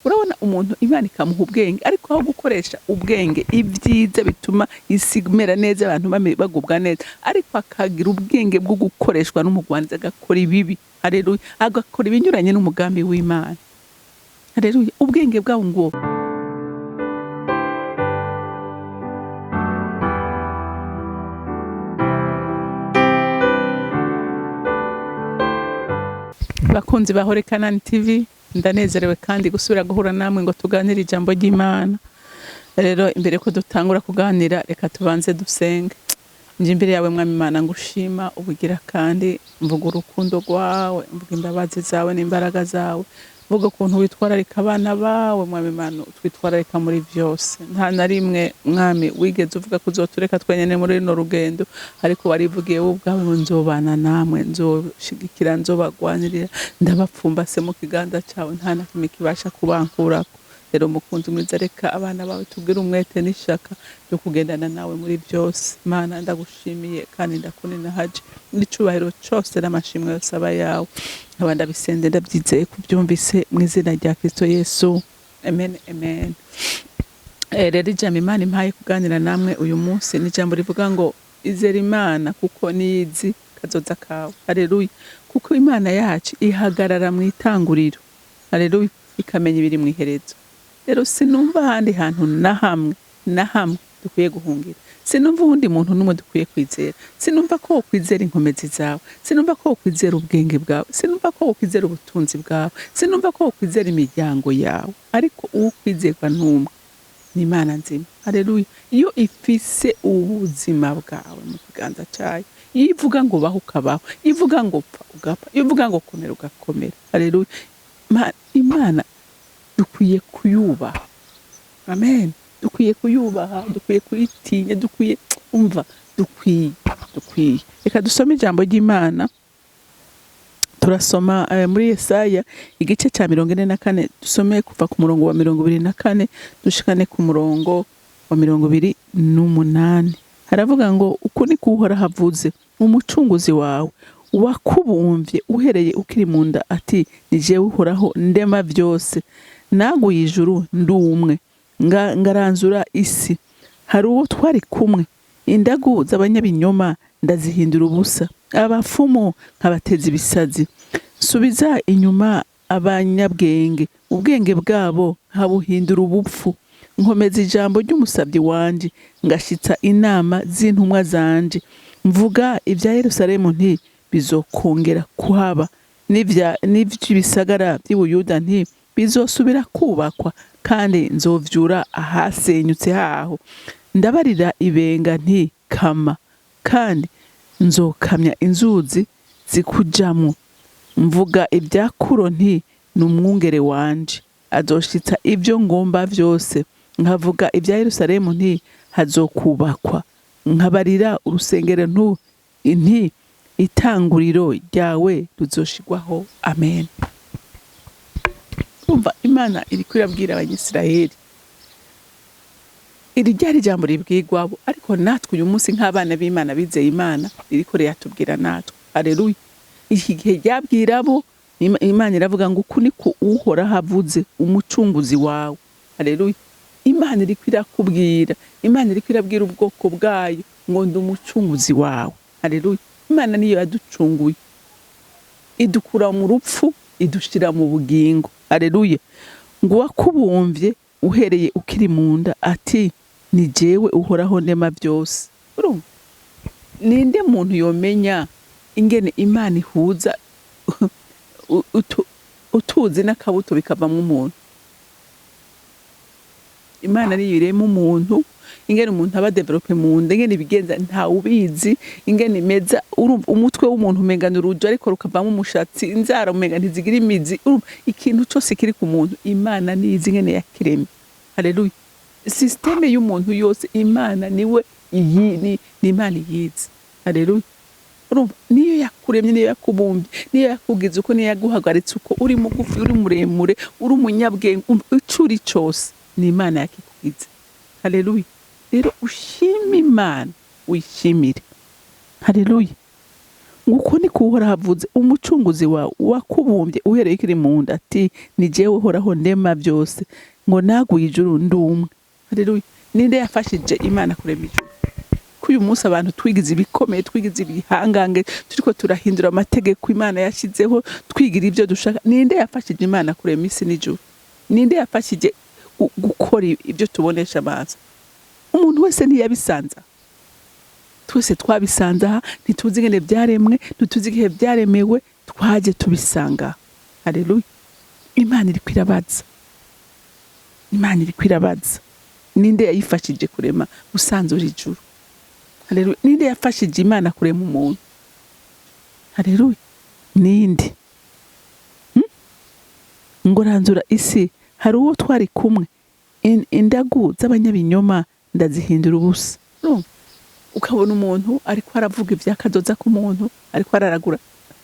Urabona umuntu Imana ikamuha ubwenge, ariko aho gukoresha ubwenge ibyiza bituma isi imera neza, abantu bagubwa neza, ariko akagira ubwenge bwo gukoreshwa n'umugwanzi, agakora ibibi. Haleluya, agakora ibinyuranye n'umugambi w'Imana. Haleluya, ubwenge bwabo ngo Bakunzi ba Holy Canaan TV, ndanezerewe kandi gusubira guhura namwe ngo tuganire ijambo ry'Imana. Rero imbere ko dutangura kuganira, reka tubanze dusenge. Nje imbere yawe Mwami Imana ngushima ubugira kandi mvuga urukundo rwawe, mvuga imbabazi zawe n'imbaraga zawe, mvuga ukuntu witwararika abana bawe Mwami Imana, utwitwararika muri vyose. Nta na rimwe Mwami wigeze uvuga ko uzotureka twenyene muri runo rugendo, ariko warivugiye wowe ubwawe ngo nzobana namwe, nzoshigikira, nzobagwanirira, ndabapfumbase mu kiganza cawe, nta na kimwe kibasha kubankurako. Rero mukunzi mwiza, reka abana bawe tubwire umwete n'ishaka ryo kugendana nawe muri byose. Mana ndagushimiye kandi ndakuninahaje, n'icubahiro cose n'amashimwe yose aba yawe. Nkaba ndabisenze ndabyizeye kubyumvise mu izina rya Kristo Yesu, amen, amen. Rero ijambo Imana impaye kuganira namwe uyu munsi ni ijambo rivuga ngo izera Imana kuko niyizi kazoza kawe. Haleluya, kuko Imana yacu ihagarara mu itanguriro. Haleluya, ikamenya ibiri mu iherezo. Rero sinumva ahandi hantu na hamwe na hamwe dukwiye guhungira, sinumva uwundi muntu n'umwe dukwiye kwizera, sinumva ko wokwizera inkomezi zawe, sinumva ko wokwizera ubwenge bwawe, sinumva ko wokwizera ubutunzi bwawe, sinumva ko wokwizera imiryango yawe, ariko uwo kwizerwa n'umwe ni Imana nzima. Haleluya, iyo ifise ubuzima bwawe mu kiganza cyayo, iyo ivuga ngo baho ukabaho, iyo ivuga ngo pfa ugapfa, iyo ivuga ngo komera ugakomera. Haleluya, Imana dukwiye kuyubaha. Amen, dukwiye kuyubaha, dukwiye kuyitinya, dukwiye umva, dukwiye, dukwiye. Reka dusome ijambo ry'Imana. Turasoma muri Yesaya igice cya 44, dusome kuva ku murongo wa 24 dushikane ku murongo wa 28. Haravuga ngo uku ni ko Uhoraho avuze, umucunguzi wawe wakubumvye uhereye ukiri mu nda, ati ni jewe Uhoraho ndema vyose, naguye ijuru ndi umwe, ngaranzura isi, hari uwo twari kumwe, indagu z'abanyabinyoma ndazihindura ubusa, abapfumu nkabateza ibisazi, nsubiza inyuma abanyabwenge, ubwenge bwabo nkabuhindura ubupfu, nkomeza ijambo ry'umusavyi wanje, ngashitsa inama z'intumwa zanje, mvuga ibya Yerusalemu nti bizokongera kuhaba, n'ivy'ibisagara by'i Buyuda nti bizosubira kubakwa, kandi nzovyura ahasenyutse haho, ndabarira ibenga nti kama, kandi nzokamya inzuzi zikujamwo, mvuga ibya Kuro nti ni umwungere wanje, azoshitsa ibyo ngomba vyose, nkavuga ibya Yerusalemu nti hazokubakwa, nkabarira urusengero nti itanguriro ryawe ruzoshirwaho. Amen. Urumva Imana iriko irabwira Abanyisiraheli, iri ryari ijambo ribwirwabo, ariko natwe uyu munsi nk'abana b'Imana bizeye Imana ririko riratubwira natwe. Haleluya, iki gihe ryabwira abo, Imana iravuga ngo uku niko Uhoraho avuze, umucunguzi wawe. Haleluya, Imana iriko irakubwira, Imana iriko irabwira ubwoko bwayo ngo ndi umucunguzi wawe. Haleluya, Imana niyo yaducunguye, idukura mu rupfu idushira mu bugingo. Haleluya, ngo wakubumvye uhereye ukiri mu nda, ati ni jewe Uhoraho ndema byose. Urumva ninde muntu yomenya ingene Imana ihuza utuzi n'akabuto bikavamwo umuntu? Imana niyo irema umuntu, ingene umuntu aba développé mu nda, ingene ibigenza ntawubizi, ingene imeza. Urumva umutwe w'umuntu umenga ni urujo, ariko rukavamo umushatsi, inzara umenga ntizigira imizi. Urumva ikintu cose kiri ku muntu Imana nizi ingene yakiremye. Haleluya, système y'umuntu yose Imana niwe iyi ni Imana iyizi. Haleluya, urumva niyo yakuremye, niyo yakubumbye, niyo yakugize uko, niyo yaguhagaritse uko uri mugufi, uri muremure, uri umunyabwenge, ico uri cose ni Imana yakikugize. Haleluya, rero ushime Imana, uyishimire. Haleluya, Nguko niko Uhoraho avuze, umucunguzi wawe wakubumbye uhereye ukiri mu nda, ati: "Ni jewe Uhoraho ndema byose, ngo naguye ijuru ndi umwe." Haleluya! Ninde yafashije Imana kurema ijuru? Ko uyu munsi abantu twigize ibikomeye, twigize ibihangange, turiko turahindura amategeko Imana yashyizeho, twigira ibyo dushaka. Ninde yafashije Imana kurema isi n'ijuru? Ninde yafashije gukora ibyo tubonesha amaso? Umuntu wese ntiyabisanza, twese twabisanze aha. Ntituzi ingene byaremwe, ntituzi igihe byaremewe, twaje tubisanga. Haleluya! Imana iriko irabaza, Imana iriko irabaza: ninde yayifashije kurema, gusanzura ijuru? Haleluya! Ninde yafashije Imana kurema umuntu? Haleluya! Ninde? Ngo ranzura isi, hari uwo twari kumwe? Indagu z'abanyabinyoma ndazihindura ubusa. Urumva? Ukabona umuntu ariko aravuga ivyakazoza k'umuntu, ariko araragura,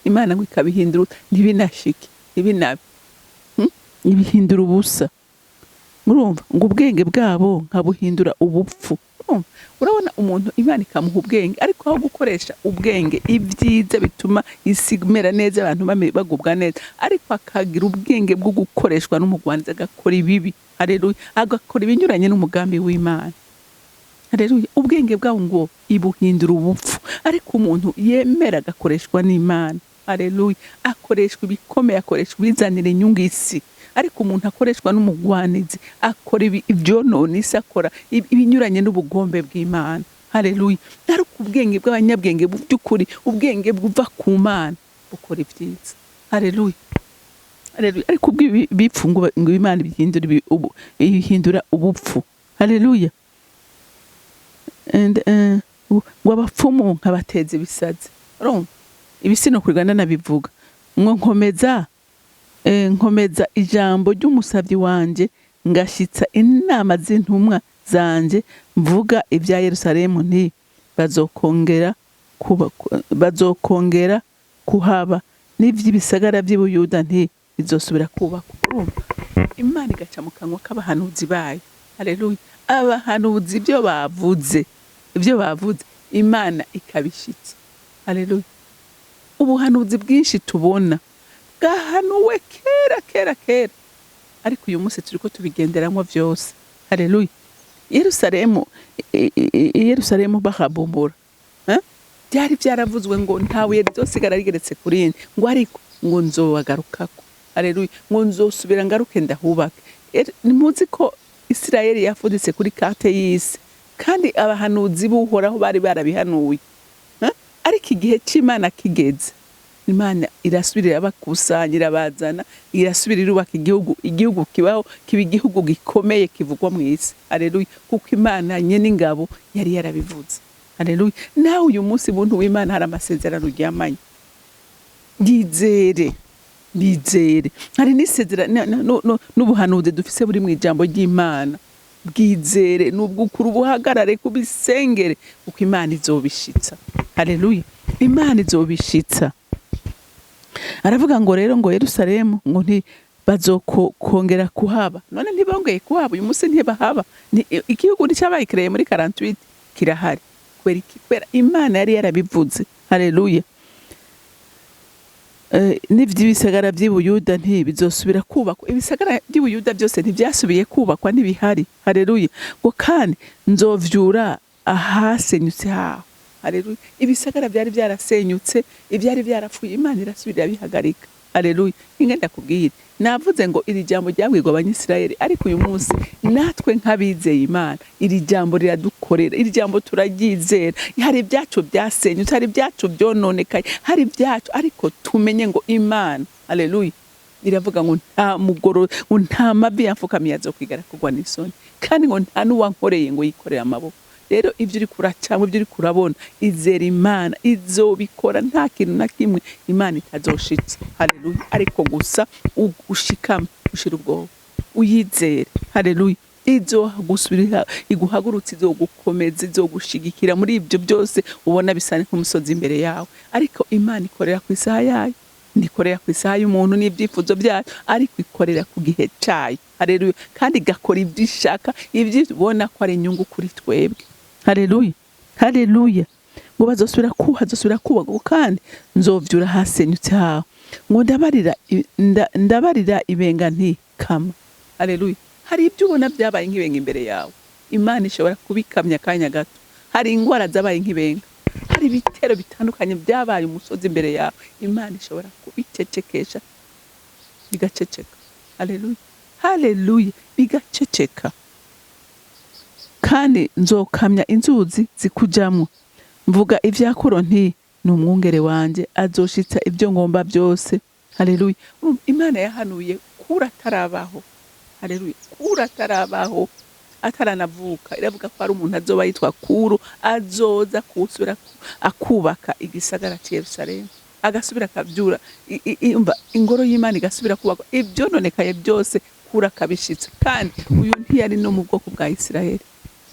Imana ngo ikabihindura, ntibinashike, ntibinabe. Ibihindura ubusa. Urumva ngo ubwenge bwabo nkabuhindura ubupfu. Urumva? Urabona umuntu Imana ikamuha ubwenge, ariko aho gukoresha ubwenge ibyiza bituma isi imera neza, abantu bagubwa neza, ariko akagira ubwenge bwo gukoreshwa n'umugwanzi, agakora ibibi. Haleluya! Agakora ibinyuranye n'umugambi w'Imana. Haleluya! Ubwenge bwabo ngo ibuhindura ubupfu. Ariko umuntu yemera agakoreshwa n'Imana, haleluya, akoreshwa ibikomeye, akoreshwa ibizanira inyungu isi. Ariko umuntu akoreshwa n'umugwanizi akora ibyonona isi, akora ibinyuranye n'ubugombe bw'Imana. Haleluya! Ariko ubwenge bw'abanyabwenge, mu by'ukuri ubwenge buva ku Mana, bukora ibyiza. Haleluya, haleluya! Ariko ubw'ibipfu ngo Imana ibihindura ibihindura ubupfu. Haleluya! And, ngo abapfumu nkabateza ibisazi. Urumva, ibi sinokwirwa ndanabivuga. Ngo nkomeza ijambo ry'umusavyi wanje, ngashitsa inama z'intumwa zanje, mvuga ibya Yerusalemu nti: "Bazokongera kuba, bazokongera kuhaba," n'ivy'ibisagara vy'i Buyuda nti: "Bizosubira kubakwa." Urumva, Imana igaca mu kanwa k'abahanuzi bayo. Haleluya! Abahanuzi ibyo bavuze Imana ikabishitsa. Haleluya! Ubuhanuzi bwinshi tubona bwahanuwe kera, kera, kera, ariko uyu munsi turiko tubigenderamwo vyose. Haleluya! Yerusalemu, Yerusalemu bahabombora, eh? Byari byaravuzwe ngo nta buye rizosigara rigeretse ku rindi, ngo ariko ngo nzobagarukako. Haleluya! Ngo nzosubira ngaruke ndahubake. Ntimuzi ko Isirayeli yafuditse kuri carte y'isi, kandi abahanuzi b'Uhoraho bari barabihanuye, eh? Ariko igihe c'Imana kigeze, Imana irasubira irabakusanya, irabazana, irasubira irubaka igihugu, igihugu kibaho, kiba igihugu gikomeye kivugwa mu isi. Haleluya! Kuko Imana nyene ingabo yari yarabivuze. Haleluya! Nawe uyu munsi, buntu w'Imana, hari amasezerano uryamanye, yizere, bizere. Hari n'isezerano n'ubuhanuzi dufise buri mu ijambo ry'Imana. Bwizere, nubwukuri, ubuhagarare kubisengere, kuko Imana izobishitsa. Haleluya! Imana izobishitsa. Aravuga ngo rero ngo Yerusalemu ngo nti bazokongera kuhaba. None ntibongeye kuhaba? Uyu munsi ntibahaba? Igihugu nticyabaye kireye muri 48? Kirahari. Kubera iki? Kubera Imana yari yarabivuze. Haleluya! N'ivy'ibisagara vy'i Buyuda nti bizosubira kubakwa. Ibisagara vy'i Buyuda byose ntivyasubiye kubakwa, ntibihari. Haleluya! Ngo kandi nzovyura ahasenyutse haho. Haleluya! Ibisagara byari byarasenyutse, ibyari byarapfuye, Imana irasubira irabihagarika. Haleluya! Inga ndakubwira, navuze ngo iri jambo ryabwirwa Abanyisirayeli, ariko uyu munsi natwe nk'abizeye Imana iri jambo riradukorera, iri jambo turaryizera. Hari ibyacu byasenyutse, hari ibyacu byononekaye, hari ibyacu, ariko tumenye ngo Imana, haleluya, iravuga ngo nta mugoro, ngo nta mavi yamfukamiye azokwigara kugwa n'isoni, kandi ngo nta n'uwankoreye ngo yikorere amaboko. Rero ibyo uri kuracamo, ibyo uri kurabona, izera Imana izobikora. Nta kintu na kimwe Imana itazoshitsa. Haleluya! Ariko gusa ushikame, ushira ubwoba, uyizere. Haleluya! Izogusubira iguhagurutse, izogukomeza, izogushigikira muri ibyo byose ubona bisa nk'umusozi imbere yawe. Ariko Imana ikorera ku isaha yayo, ntikorera ku isaha y'umuntu n'ibyifuzo byayo, ariko ikorera ku gihe cyayo. Haleluya! Kandi igakora ibyo ishaka, ibyo ibona ko ari inyungu kuri twebwe. Haleluya, haleluya! Ngo bazosubira kuba, hazosubira kubakwa, kandi nzovyura hasenyutse hawe. Ngo ndabarira ibenga nti: "Kama." Haleluya. Hari ibyo ubona byabaye nk'ibenga imbere yawe, Imana ishobora kubikamya akanya gato. Hari ingwara zabaye nk'ibenga, hari ibitero bitandukanye byabaye umusozi imbere yawe, Imana ishobora kubicecekesha, bigaceceka. Haleluya, haleluya, bigaceceka. Kandi nzokamya inzuzi zikujamwo. Mvuga ibya Kuro nti: "Ni umwungere wanje, azoshitsa ibyo ngomba byose." Haleluya. Urumva, Imana yahanuye Kuro atarabaho. Haleluya. Kuro atarabaho, ataranavuka, iravuga ko hari umuntu azoba yitwa Kuro, azoza kusubira akubaka igisagara ca Yerusalemu, agasubira akavyura umva, ingoro y'Imana igasubira kubakwa, ivyononekaye byose Kuro akabishitsa. Kandi uyu ntiyari no mu bwoko bwa Isirayeli.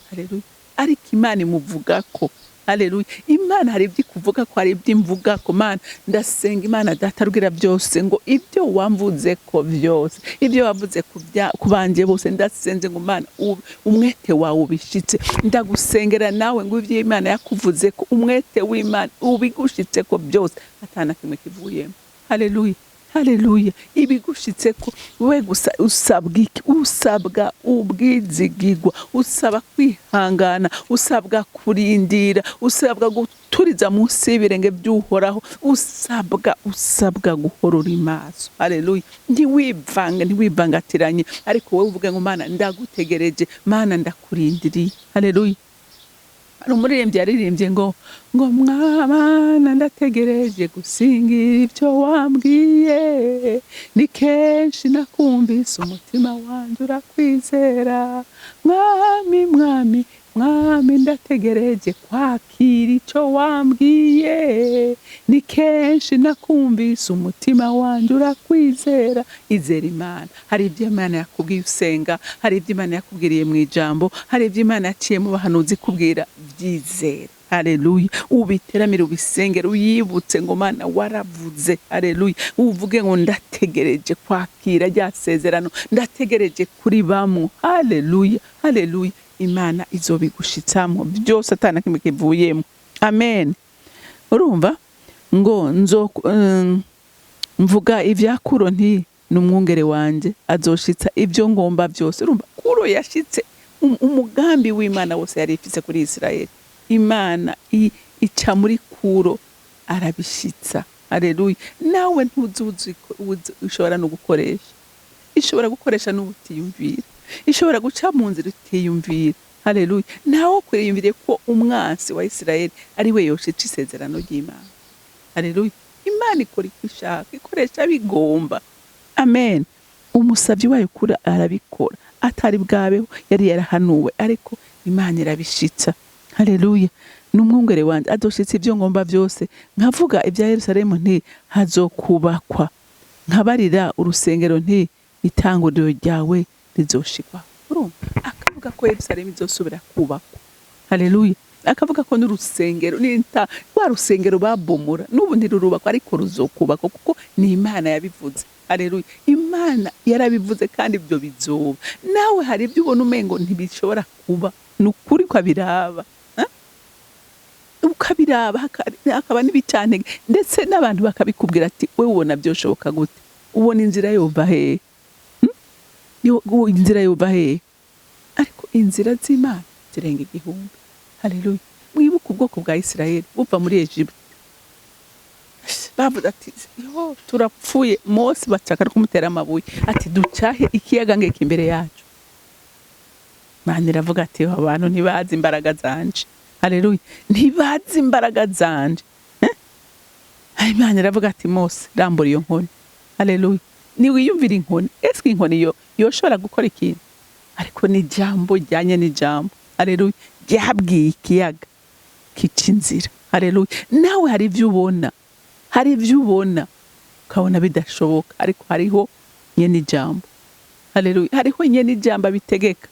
Haleluya. Ariko Imana imuvuga ko. Haleluya. Imana hari ibyo ikuvuga ko, hari ibyo imvuga ko. Mana, ndasenga, Imana Data rugira byose, ngo ibyo wamvuze ko byose, ibyo wavuze ku banje bose, ndasenze ngo Mana umwete wawe ubishitse. Ndagusengera nawe ngo ibyo Imana yakuvuze ko, umwete w'Imana ubigushitse ko byose, atana kimwe kivuyemo. Haleluya, haleluya. Ibigushitse ko we gusa, usabwa iki? Usabwa ubwizigigwa, usaba kwihangana, usabwa kurindira, usabwa guturiza munsi y'ibirenge by'Uhoraho, usabwa guhora uri maso. Haleluya. Ntiwivange, ntiwivangatiranye, ariko wowe uvuge ngo: "Mana, ndagutegereje, Mana, ndakurindiriye." Haleluya. Hari umuririmbyi yaririmbye ngo: "Mwana, ndategereje gusingira ibyo wambwiye, ni kenshi nakumvise, umutima wanjye urakwizera. Mwami, Mwami, Mwami, ndategereje kwakira icyo wambwiye, ni kenshi nakumvise, umutima wanjye urakwizera." Izera Imana. Hari ibyo Imana yakubwiye usenga, hari ibyo Imana yakubwiriye mu ijambo, hari ibyo Imana yaciye mu bahanuzi ikubwira. Byizera. Haleluya. Ubiteramire, ubisengere, uyibutse ngo: "Mana, waravuze." Haleluya. Uvuge ngo: "Ndategereje kwakira rya sezerano, ndategereje kuri bamwe." Haleluya, haleluya. Imana izobigushitsamo byose, atana kimwe kivuyemo. Amen. Urumva ngo nzo mvuga ibya Kuro nti: "Ni umwungere wanje, azoshitsa ibyo ngomba byose." Urumva, Kuro yashitse umugambi w'Imana wose yari ifise kuri Isirayeli. Imana ica muri Kuro arabishitsa. Haleluya. Nawe ntuzuzi ushobora no gukoresha, ishobora gukoresha n'ubutiyumvira, ishobora guca mu nzira utiyumvira. Haleluya. Nawe kwiyumvire ko umwansi wa Isirayeli ari we yoshitsa isezerano ry'Imana. Haleluya. Imana ikora icyo ishaka, ikoresha bigomba. Amen. Umusabyi wayo kura arabikora, atari bwabeho, yari yarahanuwe, ariko Imana irabishitsa. Haleluya. "Ni umwungere wanjye, azoshitsa ibyo ngomba byose. Nkavuga ibya Yerusalemu nti: 'Hazokubakwa,' nkabarira urusengero nti: 'Itanguriro ryawe rizoshikwa.'" Urumva, akavuga ko Yerusalemu izosubira kubakwa. Haleluya. Akavuga ko n'urusengero, n'inta rwa rusengero babomora, n'ubu ntirurubakwa, ariko ruzokubakwa kuko ni Imana yabivuze. Haleluya. Imana yarabivuze kandi ibyo bizoba. Nawe hari ibyo ubona umengo ntibishobora kuba, ni ukuri ko abiraba. Eh? Ukabiraba, hakaba n'ibicantege, ndetse n'abantu bakabikubwira ati: "We ubona byoshoboka gute? Ubona inzira yova hehe? Inzira yova hehe?" Ariko inzira z'Imana zirenga igihumbi. Haleluya. Mwibuke ubwoko bwa Isirayeli buva muri Egiputa, bavuze ati: "Yo, turapfuye." Mose bacaka no kumutera amabuye, ati: "Ducahe? Ikiyaga ngeka imbere yacu." Imana iravuga ati: "Abo bantu ntibazi imbaraga zanje." Haleluya. Ntibazi imbaraga zanje. Eh? Imana iravuga ati: "Mose, rambura iyo nkoni." Haleluya. Niwiyumvira inkoni, ese inkoni yo yoshobora gukora ikintu? Ariko ni ijambo rijyanye n'ijambo, haleluya, ryabwiye ikiyaga kica inzira. Haleluya. Nawe hari ibyo ubona, hari ibyo ubona ukabona bidashoboka, ariko hariho nyene ijambo. Haleluya. Hariho nyene ijambo abitegeka.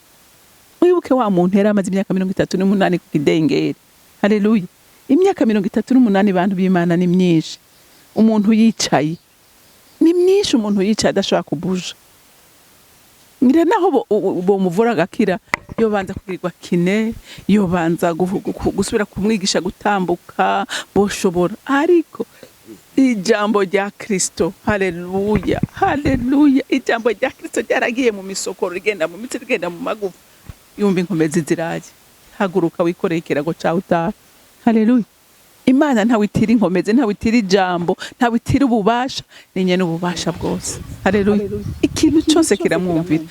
Wibuke wa muntu yari amaze imyaka 38 ku kidengeri. Haleluya. Imyaka 38, bantu b'Imana, ni myinshi. Umuntu yicaye ni myinshi, umuntu yicaye adashobora kubuja, ngira naho bomuvura agakira. Yobanza kugirirwa kiné, yobanza gusubira kumwigisha gutambuka, boshobora. Ariko ijambo rya Kristo, haleluya, haleluya, ijambo rya Kristo ryaragiye mu misokoro, rigenda mu mitsi, rigenda mu magufa, yumva inkomezi ziraje. "Haguruka, wikoreye ikirago cawe, utaha." Haleluya! Imana ntawe itira inkomezi, ntawe itira ijambo, ntawe itira ububasha, ni nyene ububasha bwose. Haleluya! Ikintu cyose kiramwumvira.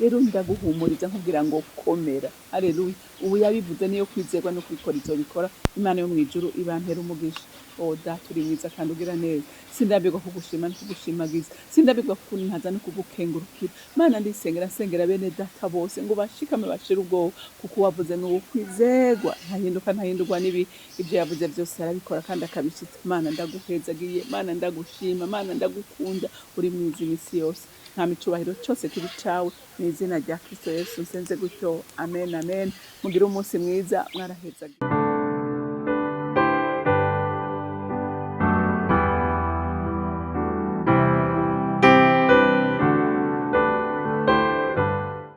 Rero ndaguhumuriza nkubwira ngo komera. Haleluya! Ubu yabivuze, niyo kwizerwa no kubikora, izobikora. Imana yo mu ijuru ibampera umugisha. O Data, uri mwiza kandi ugira neza. Sindambirwa kugushima no kugushimagiza, sindambirwa kukuntaza no kugukengurukira. Mana, ndisengera, nsengera bene data bose ngo bashikame, bashire ubwoba, kuko wavuze ni uwo kwizerwa, ntahinduka, ntahindurwa n'ibi. Ibyo yavuze byose arabikora kandi akabishitsa. Mana, ndaguhezagiye. Mana, ndagushima. Mana, ndagukunda, uri mwiza iminsi yose. Nta micubahiro cyose kibi cawe. Mu izina rya Kristo Yesu nsenze gutyo, amen, amen. Mugire umunsi mwiza, mwarahezagiye.